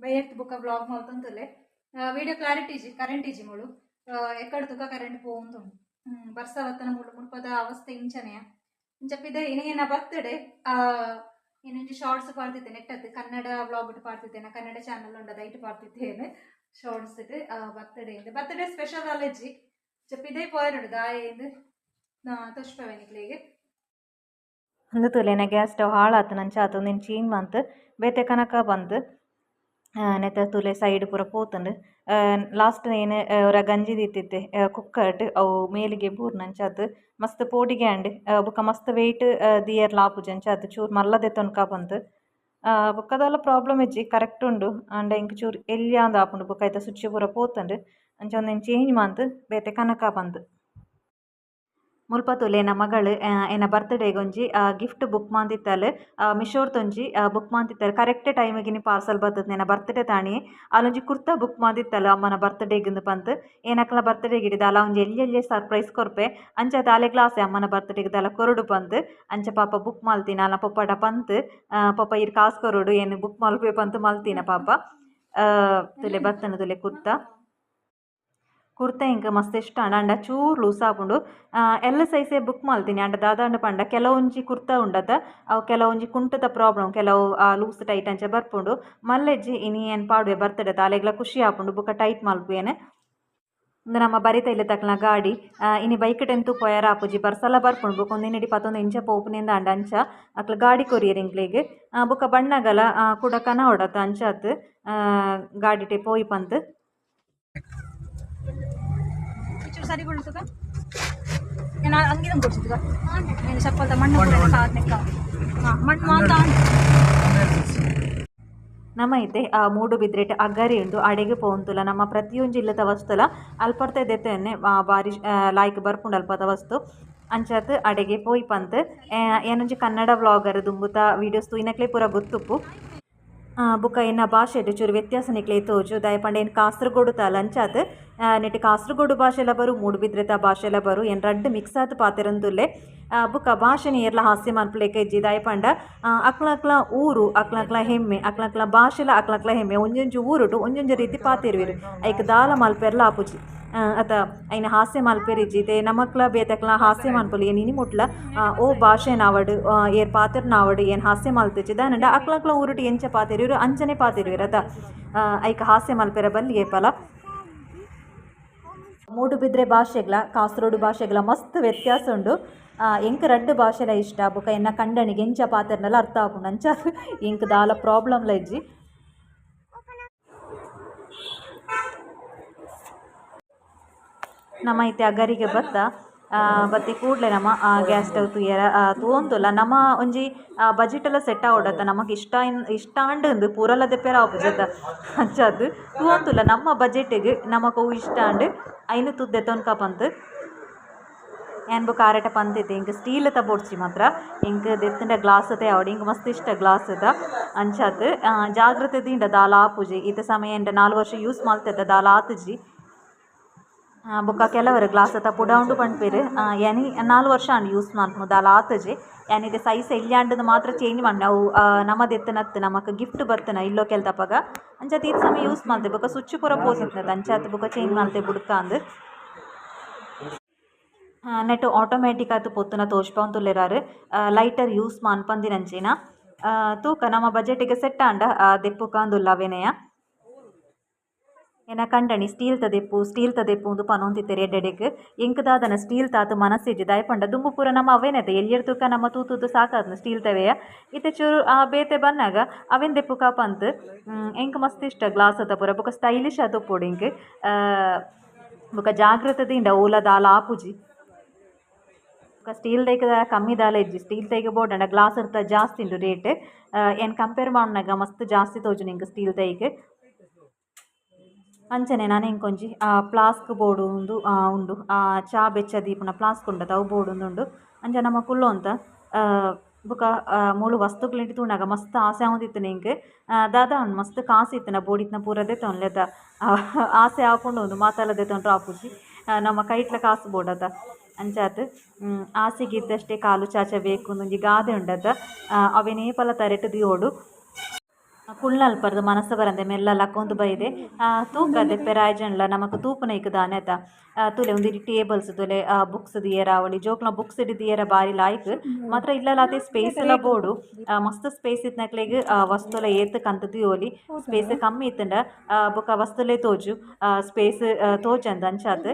ಬೈಯರ್ತ್ ಬುಕ್ಕ vlog ಮಲ್ತೊಂದುಲ್ಲೆ. Video clarity ಇಜ್ಜಿ, current ಇಜ್ಜಿ ಮುಳು. ಎಕ್ಕಡ್ ತುಕ ಕರೆಂಟ್ ಪೋವೊಂದುಂಡು. ಬರ್ಸ ಬತ್ತನ ಮುಳು ಮುಲ್ಪದ ಅವಸ್ಥೆ ಇಂಚನೆಯ. ಇಂಚ ಪಿದೈ ಇನಿ ಎನ್ನ ಬರ್ತ್ಡೇ. ಇನ್ನೊಂಜಿ ಶಾರ್ಟ್ಸ್ ಪಾಡ್ದಿತ್ತೆ ನೆಟ್ಟದ್ದು ಕನ್ನಡ ವ್ಲಾಗ್ ಪಾಡ್ದಿದ್ದೇನೆ. ಕನ್ನಡ ಚಾನಲ್ ಉಂಡು, ಐಟ್ ಪಾಡ್ದಿದ್ದೇನೆ shorts. Birthday, birthday special ಅಲ್ಲೆಜ್ಜಿ. ಪಿದೈ ಪೋಯರುಂಡು ದಾಯೆ ತೋಜ್ಪಾವೆ ನಿಕ್ಲೆಗ್. ಉಂದು ತೂಲೆನ ಗ್ಯಾಸ್ ಸ್ಟವ್ ಹಾಳಾತು ಅಂಚ ಆತು. ಉಂದೆನ್ ಚೇಂಜ್ ಮಂತ್ ಬೇತೆ ಕನಕ ಬಂದ್. ನೆತ್ತ ತೂಲೆ ಸೈಡ್ ಪೂರ ಪೋತುಂಡು. ಲಾಸ್ಟ್ ಏನ್ ಒರ ಗಂಜಿ ದೀತಿತ್ತೆ ಕುಕ್ಕರ್ಡ್, ಅವು ಮೇಲಿಗೆ ಬೂರ್ನ ಅಂಚಾತ್ ಮಸ್ತ್ ಪೋಡಿಗೆ ಆಂಡ್. ಬೊಕ ಮಸ್ತ್ ವೆಯ್ಟ್ ದಿಯರ್ಲ ಆಪುಜಿ ಅಂಚಾತ್ ಚೂರು ಮಲ್ಲ ದೆತ್ತೊನ್ಕ ಪಂದ್. ಬೊಕ ದಾಲ ಪ್ರಾಬ್ಲಮ್ ಇಜ್ಜಿ, ಕರೆಕ್ಟ್ ಉಂಡು. ಆಂಡ ಎಂಕ್ ಚೂರು ಎಲ್ಯಾಂದ್ ಆಪುಂಡು. ಬೊಕ ಐತ ಸ್ವಿಚ್ ಪೂರ ಪೋತುಂಡು. ಅಂಚ ಉಂದೆನ್ ಚೇಂಜ್ ಮಂತ್ ಬೇತೆ ಕನಕ ಪಂದ್. ಮುಲ್ಪ ತೂಲೆ ಎನ್ನ ಮಗಳು ಎನ್ನ ಬರ್ತ್ಡೇಗ್ ಒಂಜಿ ಗಿಫ್ಟ್ ಬುಕ್ ಮಂತಿತ್ತಲ್. ಮಿಶೋರ್ದೊಂಜಿ ಬುಕ್ ಮಂತಿತ್ತಲ್. ಕರೆಕ್ಟ್ ಟೈಮಿಗೆ ಇನಿ ಪಾರ್ಸಲ್ ಬತ್ತದ. ಎನ್ನ ಬರ್ತ್ಡೇ ತಾನಿ ಅಲ್ಲೊಂಜಿ ಕುರ್ತಾ ಬುಕ್ ಮಂತಿತ್ತಲ್ ಅಮ್ಮನ ಬರ್ತ್ಡೇಗ್ ಪಂತ್. ಏನಕ್ಲ ಬರ್ತ್ಡೇಗ್ ದಾಲ ಒಂಜಿ ಎಲ್ಯ ಎಲ್ಯ ಸರ್ಪ್ರೈಸ್ ಕೊರ್ಪೆ ಅಂಚ ದಾಲೆಗ್ಲ ಆಸೆ ಅಮ್ಮನ ಬರ್ತ್ಡೇಗ್ ದಾಲ ಕೊರೊಡು ಪಂತ್. ಅಂಚ ಪಾಪ ಬುಕ್ ಮಲ್ತಿನ. ಅಲ್ನ ಪೊಪ್ಪಡ ಪಂತ್, ಪೊಪ್ಪ ಈರ್ ಕಾಸ್ ಕೊರೊಡು, ಏನ್ ಬುಕ್ ಮಲ್ಪೆ ಪಂತ್ ಮಲ್ತಿನ ಪಾಪ. ತೂಲೆ ಬತ್ತನ ತೂಲೆ ಕುರ್ತಾ. ಕುರ್ತಾ ಎಂಕ್ ಮಸ್ತ್ ಇಷ್ಟ ಆಂಡ್. ಆಂಡ ಚೂರು ಲೂಸ್ ಆಪುಂಡು. ಎಲ್ಲ ಸೈಜೇ ಬುಕ್ ಮಲ್ತಿನಿ. ಆಂಡ ದಾದಾಂಡ ಪಂಡ ಕೆಲವೊಂಜಿ ಕುರ್ತಾ ಉಂಡತ, ಅವು ಕೆಲವೊಂಜಿ ಕುಂಟುದ ಪ್ರಾಬ್ಲಮ್, ಕೆಲವು ಲೂಸ್ ಟೈಟ್ ಅಂಚ ಬರ್ಪುಂಡು. ಮಲ್ಲೆಜ್ಜಿ, ಇನಿ ಏನ್ ಪಾಡುವೆ ಬರ್ತ್ಡೇ, ಆಲೆಗ್ಲ ಖುಷಿ ಆಪುಂಡು. ಬೊಕ ಟೈಟ್ ಮಲ್ಪುವೇನೆ. ಉಂದು ನಮ್ಮ ಬರಿತ ಇಲ್ಲ ತಕ್ಲ್ನ ಗಾಡಿ. ಇನಿ ಬೈಕ್ ಟೆಂತು ಪೋಯರ ಆಪುಜಿ, ಬರ್ಸಲ ಬರ್ಪುಂಡು. ಬೊಕ ಉಂದೆನ್ ಪತೊಂದು ಇಂಚ ಪೋಪುನೆಂದ ಆಂಡ ಅಂಚ ಅಕ್ಲ್ ಗಾಡಿ ಕೊರಿಯೆರ್ ಎಂಕ್ಲೆಗ್. ಬೊಕ ಬಣ್ಣಗಲ ಕುಡ ಕನ ಒಡತ ಅಂಚಾತ್ ಗಾಡಿಟೆ ಪೋಯಿ ಪಂತ್. ಚೂರು ಸರಿ ತುಕ. ನಾನು ಅಂಗಿದಂ ಕೊಡ್ಸಿದ್ಗ ನೀನು ಚಪ್ಪಲ್ದ ಮಣ್ಣು ಪೂರ ಕಾರ್. ಹಾಂ, ಮಣ್ಣು ಮಾತ. ನಮ್ಮ ಇತ್ತೆ ಆ ಮೂಡುಬಿದ್ರೆಟ್ ಅಗರಿ ಉಂಡು, ಅಡೆಗ್ ಪೋವೊಂದುಲ್ಲ. ನಮ್ಮ ಪ್ರತಿಯೊಂಜಿ ಇಲ್ಲದ ವಸ್ತುಲ ಅಲ್ಪರ್ತೆ ದೆತ್ತೊನ್ನೆ ಬಾರಿ ಲಾಯ್ಕ್ ಬರ್ಪುಂಡು ಅಲ್ಪದ ವಸ್ತು. ಅಂಚಾತ್ ಅಡೆಗೆ ಪೋಯಿ ಪಂತ್. ಏನೊಂಜಿ ಕನ್ನಡ ವ್ಲಾಗರ್, ದುಂಬುತ ವೀಡಿಯೋಸ್ ತೂಯಿನಕ್ಲೆ ಪೂರ ಗೊತ್ತುಪ್ಪು. ಬೊಕ ಎನ್ನ ಭಾಷೆಡ್ ಚೂರು ವ್ಯತ್ಯಾಸ ನಿಕ್ಲೆ ತೋಜು. ದಾಯೆ ಪಂಡ ಏನ್ ಕಾಸರಗೋಡು ತಾಲ್. ಅಂಚಾತ್ ನೆಟ್ ಕಾಸರಗೋಡು ಭಾಷೆಲ ಬರು, ಮೂಡುಬಿದ್ರೆತ ಭಾಷೆಲ ಬರು. ಏನ್ ರಡ್ಡ್ ಮಿಕ್ಸ್ ಆತ್ ಪಾತೆರೊಂದುಲ್ಲೆ. ಬೊಕ ಭಾಷೆನ್ ಏರ್ಲ ಹಾಸ್ಯ ಮನ್ಪುಲೆಕ ಇಜ್ಜಿ. ದಾಯೆ ಪಂಡ ಅಕ್ಲಕ್ಲ ಊರು ಅಕ್ಲಕ್ಲ ಹೆಮ್ಮೆ, ಅಕ್ಲಕ್ಲ ಭಾಷೆಲ ಅಕ್ಲಕ್ಲ ಹೆಮ್ಮೆ. ಒಂಜೊಂಜಿ ಊರುಡು ಒಂಜೊಂಜಿ ರೀತಿ ಪಾತೆರುವೆರ್. ಐಕ್ ದಾಲ ಮಲ್ಪೆರ್ಲ ಆಪುಜಿ ಅತ, ಐನ ಹಾಸ್ಯ ಮಲ್ಪೆರ್ ಇಜ್ಜಿ. ಇತ್ತೆ ನಮಕ್ಲ ಬೇತೆಕ್ಲ ಹಾಸ್ಯ ಮನ್ಪೊಲಿ. ಏನ್ ಇನಿ ಮುಟ್ಲ ಓ ಭಾಷೆನಾವಡ್, ಏರ್ ಪಾತೆರ್ನಾವಡ್ ಏನ್ ಹಾಸ್ಯ ಮಲ್ತಿಜಿ. ದಾಯೆನಂಡ ಅಕ್ಲಕ್ಲ ಊರುಡು ಎಂಚ ಪಾತೆರುವೆರ್ ಅಂಚನೆ ಪಾತೆರುವೆರ್ ಅತ. ಐಕ್ ಹಾಸ್ಯ ಮಲ್ಪೆರೆ ಬಲ್ಲಿ ಏಪಲ. ಮೂಡುಬಿದ್ರೆ ಭಾಷೆಗ್ಲ ಕಾಸರಗೋಡು ಭಾಷೆಗ್ಲ ಮಸ್ತ್ ವ್ಯತ್ಯಾಸ ಉಂಡು. ಎಂಕ್ ರಡ್ಡ್ ಭಾಷೆಲ ಇಷ್ಟ. ಬೊಕ ಎನ್ನ ಕಂಡನಿಗೆ ಎಂಚ ಪಾತೆರ್ಂಡಲ ಅರ್ಥ ಆಪುಂಡು. ಅಂಚ ಎಂಕ್ ದಾಲ ಪ್ರಾಬ್ಲಮ್ಲ ಇಜ್ಜಿ. ನಮ ಇತ್ತೆ ಅಗರಿಗೆ ಬತ್ತ. ಬತ್ತಿ ಕೂಡಲೇ ನಮ ಗ್ಯಾಸ್ ಸ್ಟವ್ ತೂಯರ ತೂವೊಂದುಲ್ಲ. ನಮ ಒಂಜಿ ಬಜೆಟ್ ಎಲ್ಲ ಸೆಟ್ ಆವೊಡತ್ತ. ನಮಕ್ ಇಷ್ಟ ಇಷ್ಟ ಆಂಡ್ ಅಂದ್ ಪೂರಲ ದೆಪ್ಪೆರ ಆಪುಜತ್ತ. ಅಂಚಾದ್ ತೂವೊಂದುಲ್ಲ, ನಮ್ಮ ಬಜೆಟ್ಗ್ ನಮಕ್ ಒವು ಇಷ್ಟ ಆಂಡ್ ಐನ್ ತೂದು ದೆತೊನ್ಕ ಪಂದ್. ಯಾನ್ ಬೊಕ ಆರೆಟ ಪಂತಿತ್ತೆ, ಎಂಕ್ ಸ್ಟೀಲ್ ಬೋಡ್ಚಿ ಮಾತ್ರ, ಎಂಕ್ ದೆತ್ತುಂಡ ಗ್ಲಾಸ್ ಆವಡ್, ಎಂಕ್ ಮಸ್ತ್ ಇಷ್ಟ ಗ್ಲಾಸ್ದ. ಅಂಚಾದ್ ಜಾಗ್ರತೆ ದಿಂಡ ದಾಲ ಆಪುಜಿ. ಇತ್ತೆ ಸಮಯ ಎಂಡ 4 ವರ್ಷ ಯೂಸ್ ಮಲ್ತೆದ, ದಾಲ ಆತುಜಿ. ಬೊಕ ಕೆಲವರು ಗ್ಲಾಸ್ ಪುಡ ಉಂಡು ಪನ್ಪೆರ್. ಯಾನಿ 4 ವರ್ಷ ಆಂಡ್ ಯೂಸ್ ಮನ್ಪುನು, ದಾಲ ಆತುಜಿ. ಯಾನ್ ಇತ್ತೆ ಸೈಜ್ ಎಲ್ಯಾಂಡದ್ ಮಾತ್ರ ಚೇಂಜ್ ಮನ್ಪುನೆ. ಅವು ನಮ ದೆತ್ತುನತ್ತ್, ನಮಕ್ ಗಿಫ್ಟ್ ಬತ್ತುನ ಇಲ್ಲೊಕೆಲ್ತಪಗ. ಅಂಚಾತ್ ಈತ್ ಸಮಯ ಯೂಸ್ ಮಲ್ತೆ. ಬೊಕ ಸ್ವಿಚ್ ಪೂರ ಪೋತಿತ್ತ್ಂಡ್. ಅಂಚಾತ್ ಬೊಕ ಚೇಂಜ್ ಮಲ್ತೆ ಬುಡ್ಕಾಂದ್. ನೆಟ್ ಆಟೋಮ್ಯಾಟಿಕ್ ಆತ್ ಪೊತ್ತುನ ತೋಜ್ಪಾವೊಂದುಲ್ಲೆರ್. Lighter use ಮನ್ಪಂದಿನಂಚಿನ. ತೂಕ, ನಮ್ಮ ಬಜೆಟ್ಗ್ ಸೆಟ್ ಆಂಡ ದೆಪ್ಪುಕಾಂದುಲ್ಲ ಅವೆನೆಯ. ಎನ್ನ ಕಂಡನಿ ಸ್ಟೀಲ್ ತದೆಪ್ಪು, ಸ್ಟೀಲ್ ತದೆಪ್ಪು ಉಂದು ಪನೊಂದಿತ್ತೆರ್ ಎಡ್ಡೆಡೆಗ್. ಎಂಕ್ ದಾದನ ಸ್ಟೀಲ್ ತಾತ್ ಮನಸ್ಸಿಜ್ಜಿ. ದಾಯೆ ಪಂಡ ದುಂಬು ಪೂರ ನಮ್ಮ ಅವೇನೆತ ಎಲ್ಯೆರ್ ತೂಕ ನಮ್ಮ ತೂ ತೂದು ಸಾಕಾತ್ಂಡ್ ಸ್ಟೀಲ್ ತವೆಯ. ಇತ್ತೆ ಚೂರು ಬೇತೆ ಬನ್ನಗ ಅವೆನ್ ದೆಪ್ಪುಕ ಪಂತ್. ಎಂಕ್ ಮಸ್ತ್ ಇಷ್ಟ ಗ್ಲಾಸ್ ಪೂರ. ಬೊಕ ಸ್ಟೈಲಿಶ್ ಆದ್ ಉಪ್ಪೊಡು ಎಂಕ್. ಬೊಕ ಜಾಗ್ರತೆ ದಿಂಡ ಓಲ ದಾಲ ಆಪುಜಿ. ಬೊಕ ಸ್ಟೀಲ್ ದೈಕ್ ಕಮ್ಮಿ ದಾಲ ಇಜ್ಜಿ. ಸ್ಟೀಲ್ ದೈಕ್ ಬೋಡಂಡ ಗ್ಲಾಸ್ ಇರ್ತ ಜಾಸ್ತಿ ಉಂಡು ರೇಟ್. ಏನ್ ಕಂಪೇರ್ ಮಲ್ಪುನಗ ಮಸ್ತ್ ಜಾಸ್ತಿ ತೋಜುಂಡು ಎಂಕ್ ಸ್ಟೀಲ್ ದೈಕ್. ಅಂಚನೆ ನನ ಎಂಕೊಂಜಿ ಪ್ಲಾಸ್ಕ್ ಬೋಡು ಉಂದು ಉಂಡು. ಚಾ ಬೆಚ್ಚ ದೀಪುನ ಪ್ಲಾಸ್ಕ್ ಉಂಡತ, ಅವು ಬೋಡು ಉಂಡು. ಅಂಚ ನಮ ಕುಲ್ಲೊಂತ. ಬೊಕ ಮೂಲು ವಸ್ತುಕುಲೆನ್ ತೂನಗ ಮಸ್ತ್ ಆಸೆ ಆವೊಂದಿತ್ತ್ಂಡ್ ಎಂಕ್. ದಾದ ಉಂಡು, ಮಸ್ತ್ ಕಾಸು ಇತ್ತ್ಂಡ ಬೋಡಿತ್ತಿನ ಪೂರ ದೆತೊನ್ಲೆತ. ಆಸೆ ಆಪುಂಡು ಉಂದು ಮಾತಲ ದೆತೊನ್ರ ಆಪುಜಿ. ನಮ್ಮ ಕೈಟ್ಲ ಕಾಸು ಬೋಡತ. ಅಂಚಾತ್ ಆಸೆಗಿದ್ದಷ್ಟೇ ಕಾಲು ಚಾಚಬೇಕು ಒಂಜಿ ಗಾದೆ ಉಂಡತ, ಅವೆನ್ ಏಪಲ ತರೆಟ್ ದೀವೊಡು. ಕುಳ್ಳಲ್ಪರ್ದು ಮನಸ್ಸು ಬರಂದೆ ಮೆಲ್ಲ ಲಕ್ಕೊಂದು ಬೈದೆ ತೂಕ ದೆಪ್ಪೆರಾಯ್ಜನ್ಲ ನಮಕ್ ತೂಪುನ ಇಕ್ ದಾನೆತ ತೂಲೆ ಒಂದಿಡಿ ಟೇಬಲ್ಸ್ ತೂಲೆ ಬುಕ್ಸ್ ದಿಯರ ಅವಳಿ ಜೋಕ್ಲ ಬುಕ್ಸ್ ದಿಯರ ಬಾರಿ ಲಾಯ್ಕ್ ಮಾತ್ರ ಇಲ್ಲಲಾತೆ ಸ್ಪೇಸ್ ಎಲ್ಲ ಬೋಡು ಮಸ್ತ್ ಸ್ಪೇಸ್ ಇತ್ನಕ್ಲೆಗ್ ವಸ್ತುಲ ಏತ್ ಕಂತ್ ದಿಯೋಲಿ ಸ್ಪೇಸ್ ಕಮ್ಮಿ ಇತ್ತಂಡ ಬೊಕ ವಸ್ತುಲೆ ತೋಜು ಸ್ಪೇಸ್ ತೋಜಂದ ಅಂಚಾತ್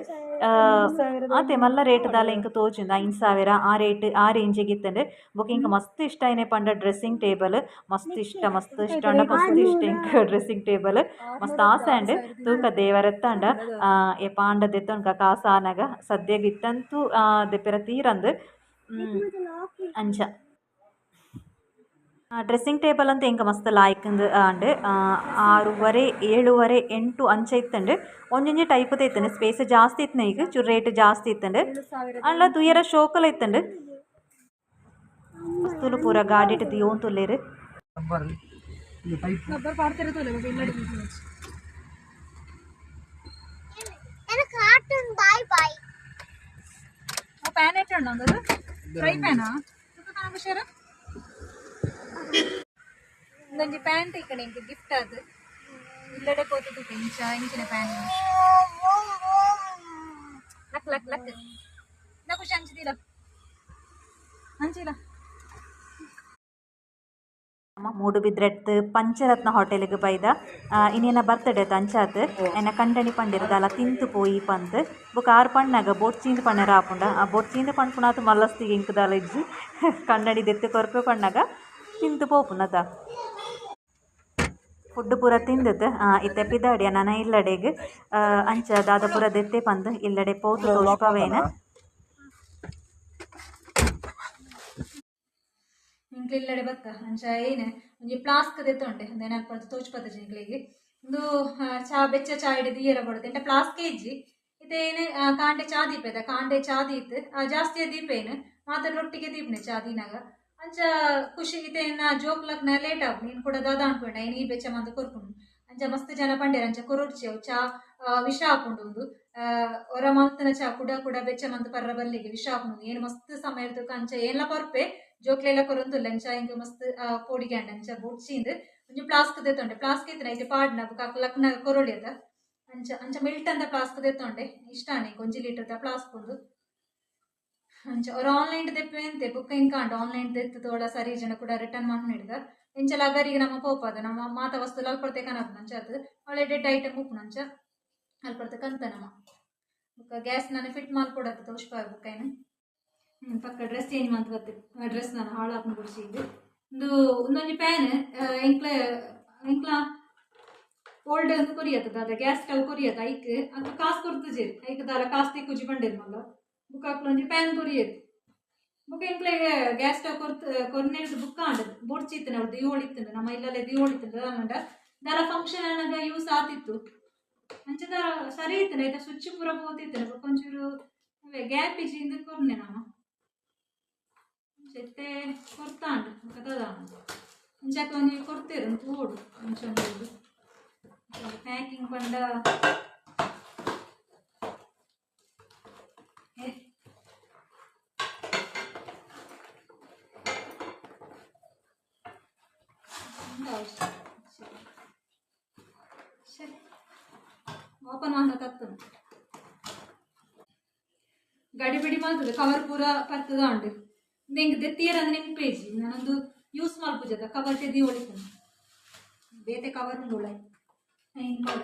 ಆತೆ ಮಲ್ಲ ರೇಟ್ ದಾಲ ಇಂಕ ತೋಜುಂದು 5000 ಆ ರೇಟ್ ಆ ರೇಂಜಿಗೆ ಇತ್ತಂಡು ಬೊಕ ಇಂಕ ಮಸ್ತ್ ಇಷ್ಟ ಐನೆ ಪಂಡ ಡ್ರೆಸ್ಸಿಂಗ್ ಟೇಬಲ್ ಮಸ್ತ್ ಇಷ್ಟ ಮಸ್ತ್ ಇಷ್ಟ ಅಂಡ ಮಸ್ತ್ ಇಷ್ಟ ಇಂಕ ಡ್ರೆಸ್ಸಿಂಗ್ ಟೇಬಲ್ ಮಸ್ತ್ ಆಸೆ ಅಂಡ್ ತೂಕ ದೇವರತ್ತಂಡ ಎಪಾಂಡ ದೆತ್ತೊನ್ಕ ಕಾಸ ಆನಗ ಸದ್ಯಗ್ ಇತ್ತಂತೂ ದೆಪ್ಪೆರ ತೀರಂದು ಅಂಚ ಡ್ರೆಸ್ಸಿಂಗ್ ಟೇಬಲ್ ಅಂತ ಎಂಕ ಮಸ್ತ್ ಲಾಯ್ಕ್ ಅಂಡ್ 6.5 7.5 8 ಅಂಚ ಇತ್ತಂಡು ಒಂಜೊಂಜಿ ಟೈಪ್ ಇತ್ತಂಡು ಸ್ಪೇಸ್ ಜಾಸ್ತಿ ಇತ್ತನ ಈಗ ಚೂರು ರೇಟ್ ಜಾಸ್ತಿ ಇತ್ತಂಡು ಅಲ್ಲ ತುಯರ ಶೋಕಲ ಇತ್ತಂಡು ವಸ್ತುಲು ಪೂರ ಗಾಡಿಟ್ ದಿಯೋಂತುಲ್ಲೇರು ಒಂದೊಂಜಿ ಪ್ಯಾಂಟ್ ಈ ಕಡೆ ಇಂಕ ಗಿಫ್ಟ್ ಅದು ಇಲ್ಲಡೆ ಪೋತುದು ಇಂಚ ಇಂಚಿನ ಪ್ಯಾನ್ ಲಕ್ ಲಕ್ ಲಕ್ ನಾ ಖುಷಿ ಅಂಚಿದಿಲ್ಲ ಅಂಚಿಲ್ಲ. ನಮ್ಮ ಮೂಡುಬಿದ್ರೆಡ್ತ್ ಪಂಚರತ್ನ ಹೋಟೆಲ್ಗೆ ಬೈದ ಇನ್ನೇನ ಬರ್ತಡೆ ಅಂಚಾತ್ ಎನ್ನ ಕಂಡನಿ ಪಂಡಿರದಲ್ಲ ತಿಂತು ಪೋಯಿ ಪಂತ್ ಬೊಕ ಆರು ಪಣ್ಣಾಗ ಬೊಡ್ಚೀಂದ್ ಪಣ್ಣರ ಆಪುಂಡ ಆ ಬೊಡ್ಚೀಂದ್ ಪಣ್ಪುಣಾತ್ ಮಲ್ಲಸ್ತಿಗೆ ಇಂಕದಾಲ ಇಜ್ಜಿ ಕಂಡನಿ ದೆತ್ತು ಕೊರ್ಪೆ ಪಣ್ಣಾಗ ತಿಂತು ಪೋಪುನದ ಫುಡ್ ಪೂರ ತಿಂದತ್ ಇತ್ತೆ ಪಿದಾಡಿಯ ನನ ಇಲ್ಲಡೆಗ್ ಅಂಚ ದಾದ ಪೂರ ದೆತ್ತೆ ಪಂದ್ ಇಲ್ಲಡೆ ಪೋತು ತೋಜ್ಪವೇನ. ಇಂಕ್ಲ ಇಲ್ಲಡೆ ಬತ್ತ ಅಂಚ ಏನು ಒಂಜಿ ಪ್ಲಾಸ್ಕ್ ದೆತ್ತೊಂಡೆ ಅಂದೇನ ಅಲ್ಪ ತೋಜ್ಪದ ಜಿಂಕ್ಲೆಗ್ ಉಂದು ಚಾ ಬೆಚ್ಚ ಚಾ ಇಡಿ ದಿಯರ ಬಡದು ಎಂಟ ಪ್ಲಾಸ್ಕ್ ಇಜ್ಜಿ ಇದೇನು ಕಾಂಡೆ ಚಾ ದೀಪದ ಕಾಂಡೆ ಚಾ ದೀತ್ ಜಾಸ್ತಿ ದೀಪೇನು ಮಾತ್ರ ರೊಟ್ಟಿಗೆ ದೀಪನೆ ಚಾ ದೀನಾಗ ಅಂಚ ಖುಷಿ ಇದೇನ ಜೋಕ್ಲಕ್ನ ಲೇಟ್ ಆಪು ನೀನು ಕೂಡ ದಾದ ಅನ್ಕೊಂಡ ಐನ್ ಈ ಬೆಚ್ಚ ಮಂದು ಕೊರ್ಪುಂಡು ಅಂಚ ಮಸ್ತ್ ಜನ ಪಂಡೇರ್ ಅಂಚ ಕೊರೊಡ್ಚಿ ಅವು ಚಾ ವಿಷ ಆಪುಂಡು ಉಂದು ಹೊರ ಮಲ್ತನ ಚಾ ಕುಡ ಕುಡ ಬೆಚ್ಚ ಮಂದು ಪರ್ರ ಬಲ್ಲಿಗೆ ವಿಷ ಆಪುಂಡು ಏನು ಮಸ್ತ್ ಸಮಯ ಇರ್ತಕ ಅಂಚ ಏನ್ಲ ಪರ್ಪೆ ಜೋಕ್ಲೆಲ್ಲ ಕೊರೊಂದುಲ್ಲ ಅಂಚ ಇಂಕ ಮಸ್ತ್ ಪೋಡಿಗೆ ಅಂಡ ಅಂಚ ಬೊಡ್ಚಿಂದು ಒಂಜಿ ಪ್ಲಾಸ್ಕ್ ದೆತ್ತೊಂಡೆ ಪ್ಲಾಸ್ಕ್ ಇತ್ತನ ಐತೆ ಪಾಡ್ನ ಬೊಕ ಲಕ್ನ ಕೊರೊಳಿ ಅದ ಅಂಚ ಅಂಚ ಮಿಲ್ಟನ್ ದ ಪ್ಲಾಸ್ಕ್ ದೆತ್ತೊಂಡೆ ಇಷ್ಟ ಇಂಕ ಒಂಜಿ ಲೀಟರ್ ದ ಪ್ಲಾಸ್ಕ್ ಉಂದು ಅಂಚ ಅವ್ರು ಆನ್ಲೈನ್ ದೆಪ್ಪೆ ಬುಕ್ ಇಂಕಾಂಡ್ ಆನ್ಲೈನ್ ದೆತ್ತು ತೋಳ ಸರಿ ಜನ ಕೂಡ ರಿಟರ್ನ್ ಮಾಡಿ ಹಿಡ್ದ ಎಂಚಲ ಅಗರಿಗೆ ನಮ್ಮ ಪೋಪದ ನಮ್ಮ ಮಾತ ವಸ್ತು ಅಲ್ಪಡ್ತೆ ಕನಪುನ ಅಂಚ ಅದು ಒಳ್ಳೆ ಡೆಡ್ ಐಟಮ್ ಉಪ್ಪುನ ಅಂಚ ಅಲ್ಪಡ್ತೆ ಕಂತ ನಮ್ಮ ಬುಕ್ಕ ಗ್ಯಾಸ್ ನಾನು ಫಿಟ್ ಮಾಡ್ಕೊಡತ್ತೆ ತೋಷ್ಪ ಬುಕ್ ಏನು ಪಕ್ಕ ಡ್ರೆಸ್ ಚೇಂಜ್ ಮಂತ್ ಬತ್ತೆ ಡ್ರೆಸ್ ನಾನು ಹಾಳಾಪನ ಗುಡಿಸಿದ್ದು ಒಂದು ಒಂದೊಂಜಿ ಪ್ಯಾನ್ ಎಂಕ್ಲ ಎಂಕ್ಲ ಓಲ್ಡ್ ಕೊರಿಯತ್ತ ದಾದ ಗ್ಯಾಸ್ ಸ್ಟವ್ ಕೊರಿಯತ್ತ ಐಕ್ ಅಕ್ಕ ಕಾಸು ಕೊಡ್ತುಜೇರಿ ಐಕ್ ದಾಲ ಕಾಸು ತಿಕ್ಕುಜಿ ಬಂಡೇರು ಮಲ್ಲ ಬುಕ್ ಅಕ್ಲೊಂಜಿ ಪ್ಯಾನ್ ಕೊರಿಯತ್ತು ಬುಕ್ ಎಂಕ್ಲೆ ಗ್ಯಾಸ್ ಸ್ಟವ್ ಕೊರ್ತು ಕೊರ್ನೇದು ಬುಕ್ ಆಂಡ್ ಬೊಡ್ಚಿತ್ತನೆ ಅವ್ರು ದಿಯೋಳಿತ್ತಂಡ ನಮ್ಮ ಇಲ್ಲಲ್ಲೇ ದಿಯೋಳಿತ್ತಂಡ ದಾಲಂಡ ದಾಲ ಫಂಕ್ಷನ್ ಅನ್ನಾಗ ಯೂಸ್ ಆತಿತ್ತು ಅಂಚದ ಸರಿ ಇತ್ತನೆ ಐತ ಸ್ವಿಚ್ ಪೂರ ಪೋತಿತ್ತನೆ ಬೊಕ ಒಂಚೂರು ಗ್ಯಾಪ್ ಇಜ್ಜಿಂದ ಕೊರ್ನೆ ನಮ್ಮ ಚೆತ್ತೆ ಕೊರ್ತಾಂಡ್ ಬೊಕ ದಾದ ಅಂಚ ಒಂಜಿ ಕೊಡ್ತೇರು ತೂಡು ಅಂಚ ಒಂಜಿ ಪ್ಯಾಕಿಂಗ್ ಪಂಡ ಓಪನ್ ಮಾಡ ತತ್ತನು ಗಡಿ ಬಿಡಿ ಮಾಡ್ತದೆ ಕವರ್ ಪೂರ ಪರ್ತದ ಉಂಟು ನಿಂಗೆ ದೆತ್ತಿಯರ ಅಂದ್ರೆ ನಿನ್ ಪೇಜ್ ನಾನೊಂದು ಯೂಸ್ ಮಲ್ಪುಜದ ಕವರ್ ತೆದಿ ಒಳಿತನು ಬೇತೆ ಕವರ್ ಉಂಡು ಉಳ್ಳಾಯ್ ಹಿಂಗೆ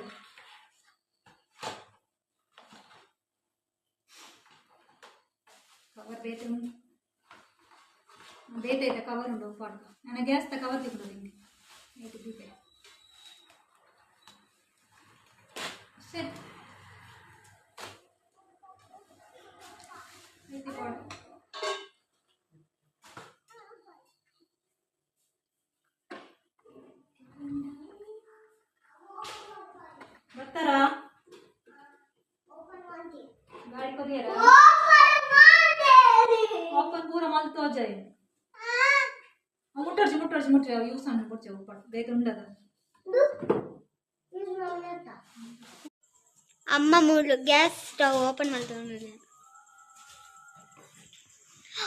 ಕವರ್ ಬೇತೆ ಉಂಟು ಬೇತೆ ಐತೆ ಕವರ್ ಉಂಟು ಪಾಡ್ಕ ನನ್ನ ಗ್ಯಾಸ್ ತ ಕವರ್ ತಿಕ್ಕೊಂಡು ಹಿಂಗೆ ಐತೆ ದೀಪೆ ಸರಿ ಬೇತೆ ಪಾಡು ಬರ್ತಾರಾ ಗಾಡಿ ಕೊರಿಯರ ಓಪನ್ ಪೂರ ಮಲ್ತು ಅಜಯ್ ಮುಟ್ಟೋರ್ಜಿ ಮುಟ್ಟೋರ್ಜಿ ಮುಟ್ಟಿ ಯೂಸ್ ಅನ್ನು ಕೊಡ್ಚೆ ಉಪ್ಪಾಡು ಬೇಗ ಉಂಡದ. ಅಮ್ಮ ಮೂಲು ಗ್ಯಾಸ್ ಸ್ಟವ್ ಓಪನ್ ಮಾಡ್ತಾರೆ.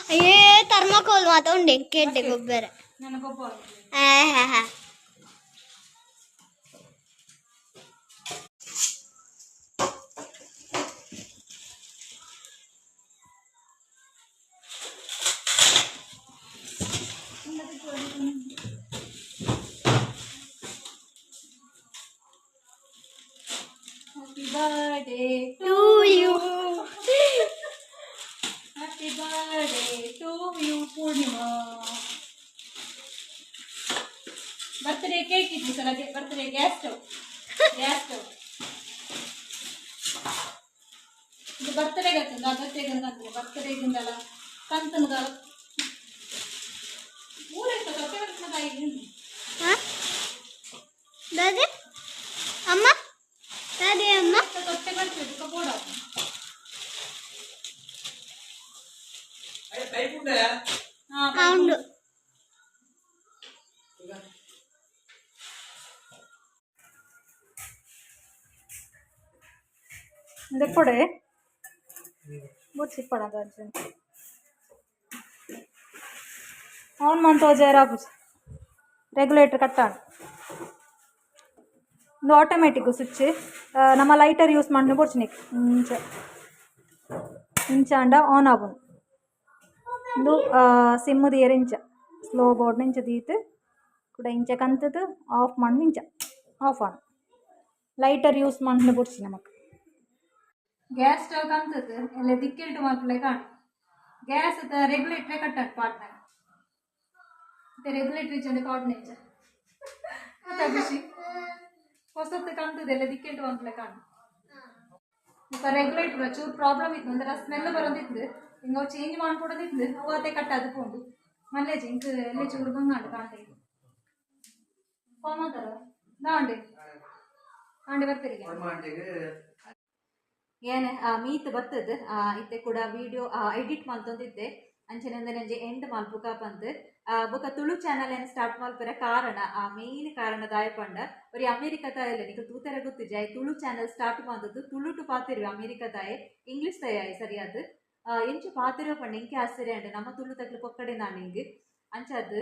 ಅಯ್ಯೇ ಥರ್ಮೋಕೋಲ್ ಮಾತ ಉಂಡೆ ಕೆಡ್ಡೆ ಗೊಬ್ಬರ. ನನ್ನ ಗೊಬ್ಬರ. ಆ ಹಾ ಹಾ. Birthday to you. Happy birthday to you Purnima. Birthday cake ಇತ್ತು ಸಲ, birthday gas stove, gas stove. ಇದು ಬರ್ತ್ಡೇ ಗೊತ್ತುಂಟು, ಅಗತ್ಯ ಕಂತನೆ ಬರ್ತ್ಡೇ ಗಿಂದಲ್ಲ ಕಂತನ ಊರೆತ್ತ ಸೊಟ್ಟೆ ಬರ್ತದೆ. ಹಾ ದಾದೆ ಅಮ್ಮ, ದಾದೆ ಅಮ್ಮ. ತೊಟ್ಟೆ ಬರ್ತದೆ ಬುಕ್ಕ ಬೋಡ. ಹಾ. ಉಂಡು. ದೆಪ್ಪಡೆ ಬೊಡ್ಚಿ ಪಡ ಆನ್ ಮಂತೋಜಾರ ರೆಗ್ಯುಲೇಟರ್ ಕಟ್ಟಾಣ. ಒಂದು ಆಟೋಮೆಟಿಕ್ ಸ್ವಿಚ್. ನಮ್ಮ ಲೈಟರ್ ಯೂಸ್ ಮಾಡಿ ಬೊಡ್ಚಿನಿಕ್ ಇಂಚ ಇಂಚಾಂಡ ಆನ್ ಆಪುಂಡು. ಉಂದು ಸಿಮ್ ದಿಯರ ಇಂಚ ಸ್ಲೋ ಬೋರ್ಡ್ ಇಂಚ ದೀತ್ ಕುಡ ಇಂಚ ಕಂತುದು ಆಫ್ ಮಣ್ಣು ಇಂಚ ಆಫ್ ಆನ್. ಲೈಟರ್ ಯೂಸ್ ಮಣ್ಣು ಬೊಡ್ಚಿ ನಮಕ್. ಗ್ಯಾಸ್ ಸ್ಟವ್ ಕಂತದ್ದು ಎಲ್ಲ ದಿಕ್ಕೆಲ್ಟು ಮಲ್ಪಲೆ ಕಾಣು. ಗ್ಯಾಸ್ ರೆಗ್ಯುಲೇಟ್ರೆ ಕಟ್ಟಾಡು ಪಾಟ್ನಾಗ. ಮತ್ತೆ ರೆಗ್ಯುಲೇಟರ್ ಇಜ್ಜಂದೆ ಪಾಡ್ನ ಇಂಚ ಮತ್ತೆ ಖುಷಿ ಹೊಸತ್ತು ಕಂತದ್ದು ಎಲ್ಲ ದಿಕ್ಕೆಲ್ಟು ಮಲ್ಪಲೆ ಕಾಣು. ಬೊಕ ರೆಗ್ಯುಲೇಟರ್ ಚೂರು ಪ್ರಾಬ್ಲಮ್ ಇತ್ತು, ಒಂಥರ ಸ್ಮೆಲ್ ಬರೋದಿತ್ತು. ಹಿಂಗ ಅವು ಚೇಂಜ್ ಮಾಡ್ಕೊಡೋದಿತ್ತು, ಅವು ಅದೇ ಕಟ್ಟಾದು ಪೋಂಡು ಮಲ್ಲೇಜಿ. ಇಂಕ್ ಎಲ್ಲೆ ಚೂರು ಬಂಗಾಂಡು ಕಾಣ್ತಾ ಫೋನ್ ಮಾತಾರ ದಾಂಡೆ ಆಂಡೆ ಬರ್ತೀರಿಗೆ. ಏನ್ ಮೀತ್ ಬತ್ತದ್ ಇತ್ತೆ ಕೂಡ ವಿಡಿಯೋ ಎಡಿಟ್ ಮಲ್ತೊಂದಿತ್ತೆ. ಅಂಚನೆ ಒಂಜಿ ಎಂಡ್ ಮಲ್ಪುಕ ಪಂದ್. ಬೊಕ ತುಳು ಚಾನಲ್ ಏನ್ ಸ್ಟಾರ್ಟ್ ಮಲ್ಪೆರೆ ಕಾರಣ, ಆ ಮೇನ್ ಕಾರಣ ದಾಯ ಪಂಡ, ಒರಿ ಅಮೇರಿಕಾ ತಾಯಲ್ಲ ನಿಕಲ್ ತೂತೆರೆ ಗೊತ್ತಿಜ್ಜಿ. ಆಯ್ ತುಳು ಚಾನಲ್ ಸ್ಟಾರ್ಟ್ ಮಲ್ತದ್ದು ತುಳುಟು ಪಾತೆರುವೆ. ಅಮೇರಿಕಾ ತಾಯೆ ಇಂಗ್ಲಿಷ್ ತಾಯಿ ಸರಿಯಾದ್ ಎಂಚ ಪಾತೆರುವ ಪಂಡ ಎಂಕೆ ಆಶ್ಚರ್ಯ ಅಂಡ್. ನಮ್ಮ ತುಳು ತಕ್ಲು ಪೊಕ್ಕಡೆ ನಾನ್ ಹಿಂಗ್ ಅಂಚಾದ್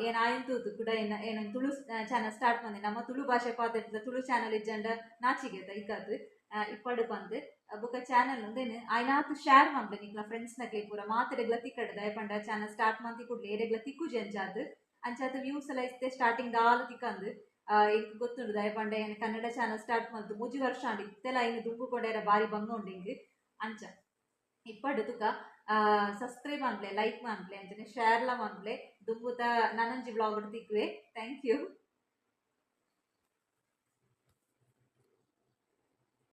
ಏನ್ ಆಯನ್ ತೂತು ಕೂಡ ಏನ ಏನ ತುಳು ಚಾನಲ್ ಸ್ಟಾರ್ಟ್ ಮಂದೆ. ನಮ್ಮ ತುಳು ಭಾಷೆ ಪಾತೆರ್ದ ತುಳು ಚಾನಲ್ ಇಜ್ಜಂಡ ನಾಚಿಗೆ ಇಕ್ಕದು ಇಪ್ಪಡು ಪಂದ್. ಬೊಕ ಚಾನಲ್ ಉಂದೇನು ಆಯ್ನಾತ್ ಶೇರ್ ಮನ್ಪುಲೆ ನಿಕ್ಲ ಫ್ರೆಂಡ್ಸ್ ನಕ್ಲೆ ಪೂರ ಮಾತೆರೆಗ್ಲ ತಿಕ್ಕಡ್. ದಾಯೆ ಪಂಡ ಚಾನಲ್ ಸ್ಟಾರ್ಟ್ ಮಂತಿ ಕೂಡ್ಲೆ ಏರೆಗ್ಲ ತಿಕ್ಕುಜಿ ಅಂಚಾದ್. ಅಂಚಾದ್ ವ್ಯೂಸ್ ಎಲ್ಲ ಇತ್ತೆ ಸ್ಟಾರ್ಟಿಂಗ್ ದಾಲ ತಿಕ್ಕಂದು ಎಂಕ್ ಗೊತ್ತುಂಡು. ದಾಯೆ ಪಂಡ ಏನ್ ಕನ್ನಡ ಚಾನಲ್ ಸ್ಟಾರ್ಟ್ ಮಲ್ತು 3 ವರ್ಷ ಆಂಡ್. ಇತ್ತೆಲ ಐನ್ ದುಂಬು ಕೊಂಡೇರ ಬಾರಿ ಬಂಗ ಉಂಡು ಇಂಗ್. ಅಂಚ ಇಪ್ಪಡು ತುಕ ಸಬ್ಸ್ಕ್ರೈಬ್ ಮನ್ಪುಲೆ, ಲೈಕ್ ಮನ್ಪುಲೆ, ಅಂಚನೆ ಶೇರ್ಲ ಮನ್ಪುಲೆ. ದುಂಬುತ ನನೊಂಜಿ ವ್ಲಾಗ್ ತಿಕ್ಕುವೆ. Thank you.